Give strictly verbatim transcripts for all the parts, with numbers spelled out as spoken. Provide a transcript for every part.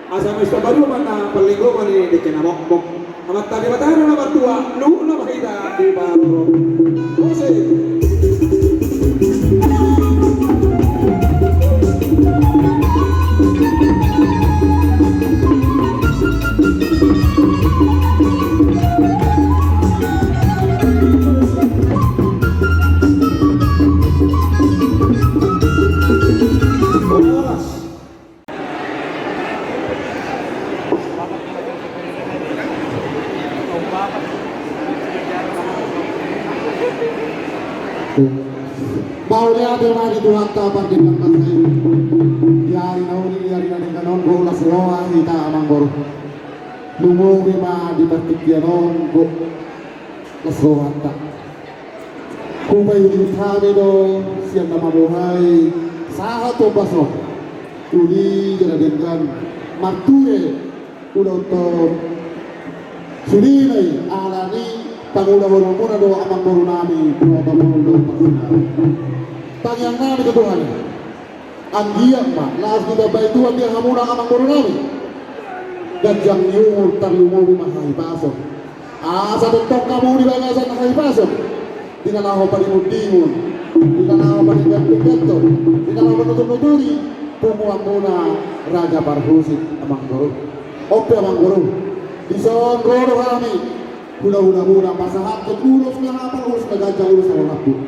Asa mesta baru mana paling goma ni deke na mokmok. Amanta Debata do na martua, luhut nama hita di paroro. Musik. Mauliate ma di Tuhanta pardenggan basa i. Di ari na uli, di ari na denggan on, gok las roha hita amangboru. Lumobi ma di partingkian on, gok las rohanta. Hupaihut-ihut hami do sian na mamboan sahat tu ombas on. Uli jala denggan marture ulaonta on. Sude ma i alani pangulahononmuna do amangboru nami, protokol do parsinaon. Tangiang nami tu Tuhan i. Anggiat ma laos ditambai Tuhan di hamuna amangboru nami ganjang ni umur, tarlumobi ma hahipason. Asa tongtong hamu di bagasan hahipason, di na laho padimun-dimun, di na laho padenggan-dengganhon, di na laho panutur-nuturi punguanmuna Raja Parhusip amangboru. On pe amangboru, dison ro do hami hula-hulamuna pasahathon ulos na hapal, ulos na ganjang, ulos na lambok.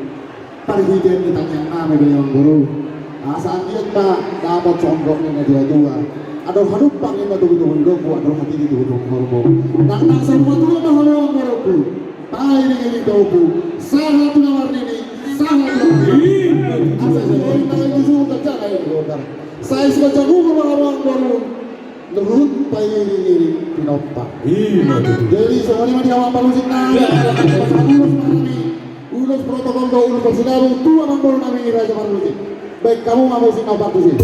Parhitean ni tangiang nami do i amangboru, asa anggiat ma dapot songon dok ni na tua-tua: Andor halumpang ninna togu-togu ni lombu, andor hatiti togu-togu ni horbo. Nang na saur matua ma hamu amangboru, pairing-iring tompu, sahat tu na marnini, sahat tu na marnini. Asa di hori na i tu suhut ganjang i di gondang. Sai siganjang umur ma hamu amangboru, luhut pairing-iring pinompar. Jadi songon i ma di hamu amang parhusip nami. Ulos protokol do, ulos parsinabung tu amangboru nami Raja Parhusip. Baen hamu ma musik na parhusip.